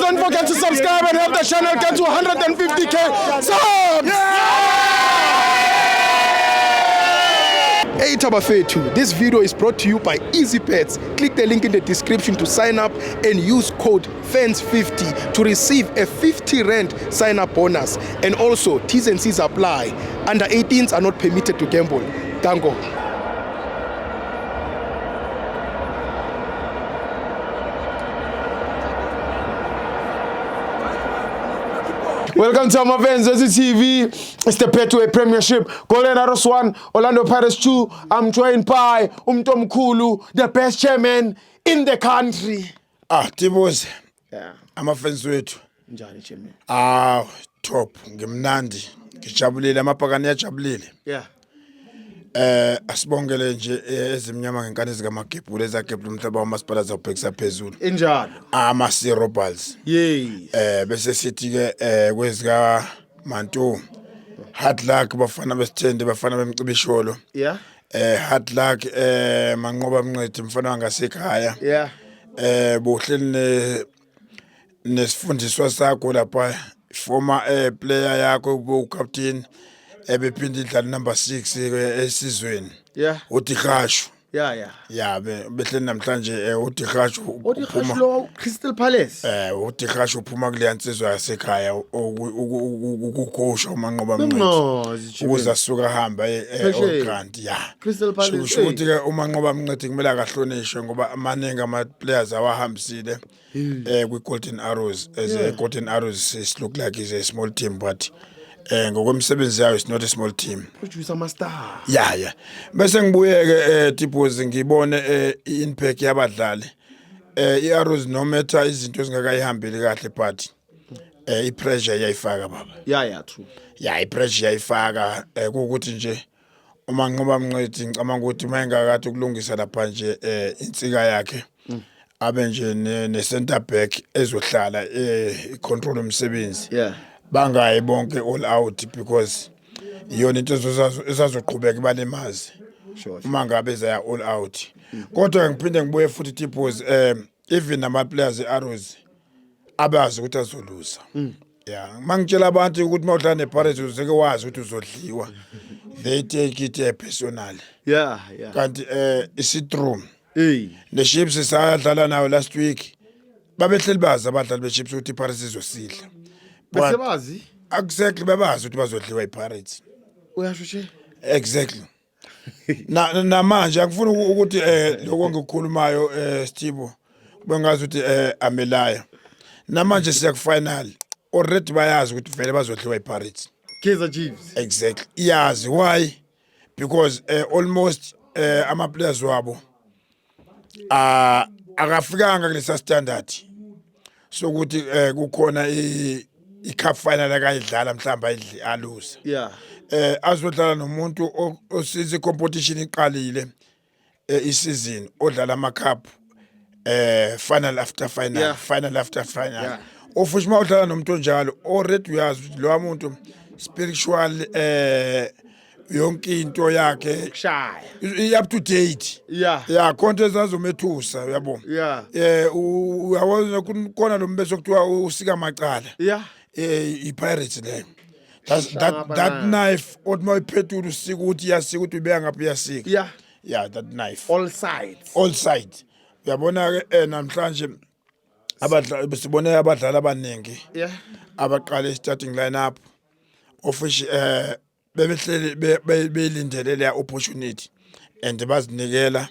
Don't forget to subscribe and help the channel get to 150K subs. Hey Tabafethu, this video is brought to you by Easybet. Click the link in the description to sign up and use code FANS50 to receive a 50 rand sign up bonus. And also, T's and C's apply. Under 18s are not permitted to gamble. Dango. Welcome to my fans, TV. It's the Betway Premiership. Golden Arrows 1, Orlando Pirates 2. I'm joined by Umtomkulu, the best chairman in the country. Ah, Tibozi, Yeah. amafensi wethu. Njani chairman? Ah, top, ngimnandi. Ngijabulile amabhakani ajabulile. Yeah. Asibongele nje ezimnyama ngenkani zikaMagebhula ezagebhula umhlaba wamasipala zawubhekisa phezulu. Injalo. Ama Robals. Yes. Bese sithi ke kwezika Mantu. Hard luck bafana besithende, bafana bemcibisholo. Yeah. Hard luck Manqoba Mncedi, mfana wangasekhaya. Yeah. Buhleli ne nesifundiswa sakho lapha, former player yakho ubu captain, ebephinda idlala number 6 esizweni. uDihashu. Ya, behleli namhlanje uDihashu Odihashu lo Crystal Palace. uDihashu uphuma kuleya nsizwa yasekhaya ukukhosha uManqoba Mncedi. Bengazi, chairman. Ukuze asuka ahamba Phesheya. Old Grant, ya. Crystal Palace, Kusho ukuthi ke uManqoba Mncedi kumele akahlonishwe ngoba amaningi ama players awahambisile kwi Golden Arrows. As a Golden Arrows it look like is a small team, but ngokwemisebenzi yayo it's not a small team. Produce ama star. Ya, bese ngibuyeke Tipos, ngibone i-impact yabadlali i-Arrows, no matter izinto ezingakayihambeli kahle, but i-pressure iyayifaka, baba. Yeah, true. Ya, i-pressure iyayifaka, kuwukuthi nje uManqoba Mncedi ngicabanga ukuthi uma engakade ukulungisa lapha nje insika yakhe, abe nje ne center back ezohlala i-control umsebenzi, bangayi bonke all out, because iyona into esazoqhubeka ibalimazi uma ngabe zaya all out. Kodwa ngiphinde ngibuye futhi, Tipos, even nama players e-Arrows abazi ukuthi azoluza. Ya, mangitshela abantu ukuthi mawudlala nePirates uzeke wazi ukuthi uzodliwa, they take it personal. Kanti isi-true. Hey. Ne-Chiefs sadlala nayo last week, babehleli bazi abadlali be-Chiefs ukuthi iPirates izosidla. Bese bazi. Exactly, babazi ukuthi bazodliwa iPirates. Uyasho che. Exactly. Na namanje angifuni ukuthi lokho ngikukhulumayo, Steve, bengazi ukuthi amelaya. Namanje siya ku final, already bayazi ukuthi vele bazodliwa iPirates. Kaizer Chiefs. Exactly, iyazi why? Because almost ama players wabo akafikanga kulesa standard sokuthi kukhona i cup final akayidlala mhlawumbe ayidli aluza. Azodlala nomuntu osiza competition iqalile, isizini odlala ama cup final after final, final after final. Ofuthi uma udlala nomuntu onjalo, already uyazi ukuthi lo muntu spiritual, yonke into yakhe Shaya. I up to date. Ya, khonto ezazomethusa, uyabo. Uyabona khona lo mbeso kuthiwa usika amacala. iPirates leyo. That knife othi mawuyiphethula usika ukuthi iyasika, ukuthi ubeka ngaphi iyasika. Yeah, that knife. All sides. All side. Uyabona ke namhlanje abadlali sibone abadlali abaningi abaqale starting lineup, of which bebehleli belindele leya opportunity and bazinikela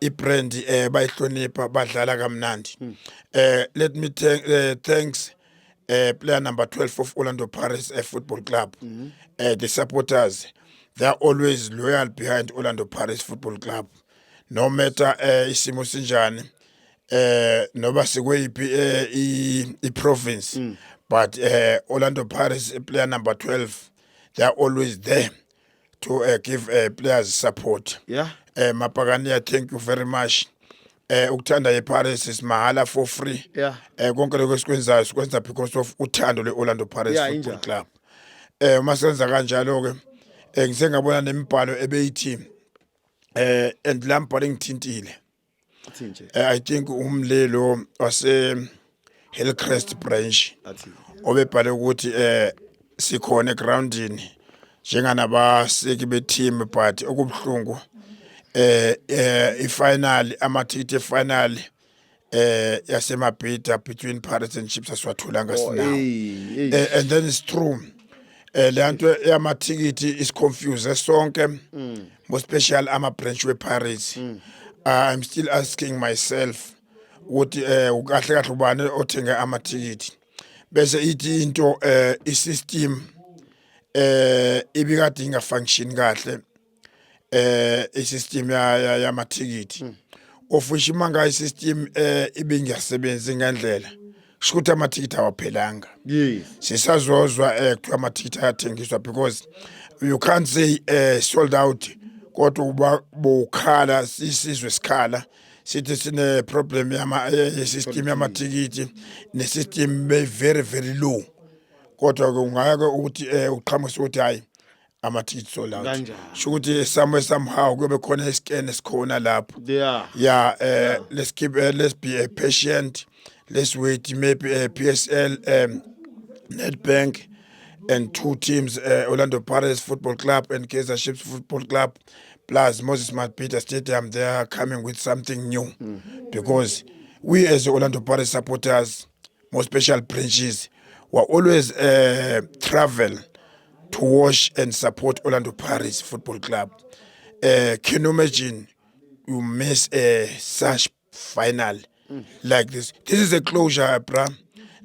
ibrand, bayihlonipha, badlala kamnandi. Let me thanks player number 12 of Orlando Pirates Football Club. The supporters, they are always loyal behind Orlando Pirates Football Club, no matter isimo sinjani, noba sikweyiphi i province, but Orlando Pirates player number 12, they are always there to give players support. Mapakania, thank you very much. Ukuthanda iPirates is mahala, for free. Konke lokho esikwenzayo sikwenza because of uthando leOrlando Pirates Football Injalo. Club. Uma senza kanjalo ke, ngise ngabona nemibhalo ebeyithi and la mbhalo engithintile. Uthi nje. I think umlilo wase Hillcrest branch obebhale ukuthi sikhona egroundini njenganabaseki be-team, but okubuhlungu i-final, amathikithi e-final yaseMabhida between Pirates and Chiefs asiwatholanga, sinawo. And then it's true, le nto yamathikithi is confuse sonke, more special ama branch we Pirates. I'm still asking myself ukuthi kahle kahle ubani othenga amathikithi, bese ithi into i-system ibikade inga-function kahle, i-system yamathikithi, of which manga i-system ibingasebenzi ngendlela, kusho ukuthi amathikithi awaphelanga. Sisazozwa kuthiwa amathikithi ayathengiswa, because you can't say sold out kodwa uba bowukhala sisizwe sikhala sithi sine problem yama ye-system yamathikithi, ne-system be very very low, kodwa ke ungake ukuthi uqhamuke ukuthi hayi, amathikithi sold out. Kanjani? Sho ukuthi somewhere somehow kube khona iscan esikhona lapho. Yeah, let's keep let's be patient, let's wait. Maybe PSL, Nedbank and two teams, Orlando Pirates Football Club and Kaizer Chiefs Football Club, plus Moses Mabhida Stadium, they are coming with something new, because we as Orlando Pirates supporters, more special branches, we always travel to watch and support Orlando Pirates Football Club. Can you imagine you miss a such final like this? This is a closure, bra.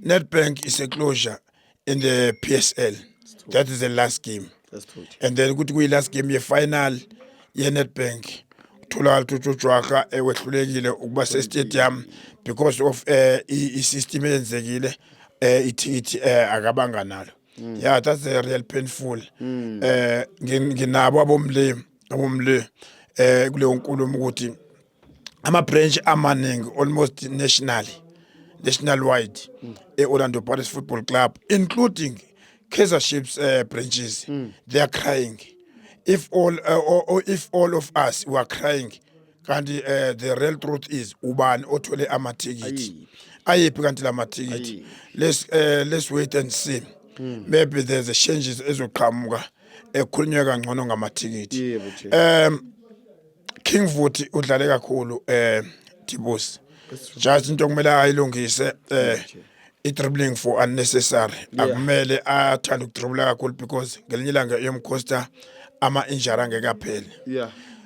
Nedbank is a closure in the PSL. That is the last game. That's true. And then kuthi kuyi last game ye final ye Nedbank, utholakala ukuthi uJwaka ewehlulekile ukuba se stadium because of i system eyenzekile, ithikithi akabanga nalo. Yeah, that's a real painful. Nginabo abomle kuleyo nkulumo ukuthi ama branch amaningi almost national wide e-Orlando Pirates Football Club, including Kaizer Chiefs branches, they are crying. If all or if all of us were crying, kanti the real truth is ubani othole amathikithi, ayiphi kanti lamathikithi? Let's wait and see. Maybe there's a changes ezoqhamuka ekhulunywe kangcono ngamathikithi. Yebo, Chair. King Vuthi udlale kakhulu, Tibus. Just into kumele ayilungise i dribbling for unnecessary. Akumele athanda ukudribula kakhulu because ngelinye ilanga iyomcosta ama injury angeke aphele.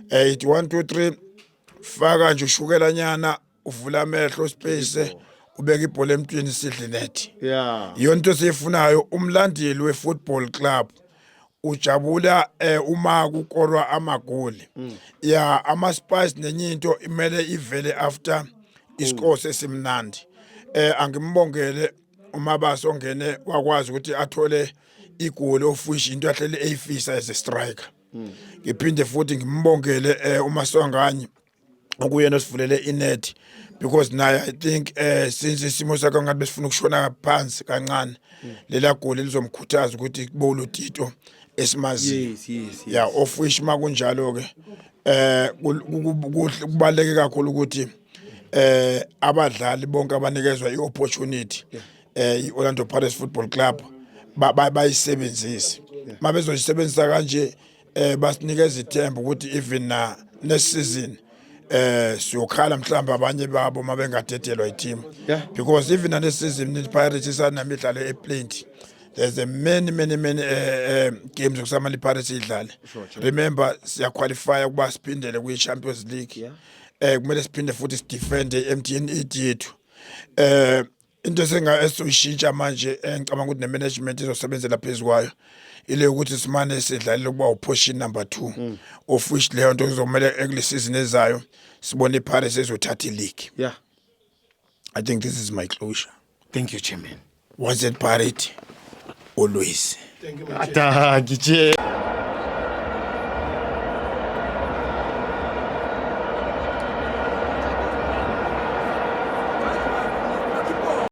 Ithi 1 2 3, faka nje ushukela nyana, uvula amehlo, space, ubeka ibhola emntwini, sidle net. Iyona into esiyifunayo. Umlandeli we-football club ujabula uma kukorwa amagoli ya ama spice, nenye into imele ivele after isikose esimnandi. Angimbongele uMabasa ongene wakwazi ukuthi athole igoli, of which into ahlele eyifisa as a striker. Ngiphinde futhi ngimbongele uMaswanganyi okuyena osivulele inet, because naye I think since isimo sakhe ngathi besifuna ukushona phansi kancane, lela goli lizomkhuthaza ukuthi kube uLotito esimaziyo. Yes. Yeah, of which makunjalo ke kubaleke kakhulu ukuthi abadlali bonke abanikezwa iopportunity iOrlando Pirates Football Club bayisebenzise. Mabezoyisebenzisa kanje basinikeza ithemba ukuthi even na next season siyokhala mhlawumbe abanye babo mabengadedelwa i-team, because even na next season iPirates isanamidlalo eplenty. There's a many many many games okusamele iPirates idlale. Remember, siyaqualify ukuba siphindele kwi-Champions League. Kumele siphinde futhi sidefend i-MTN 8 yethu. Into esenga esizoyishintsha manje, engicabanga ukuthi ne-management izosebenzela phezu kwayo, ile ukuthi simane sidlalele ukuba uposition number 2, of which leyo nto kuzomele kule season ezayo sibone iPirates ezothatha i-league. I think this is my closure. Thank you, Chairman. Once at Pirate, always. Thank you, my chair. Thank you, Chair.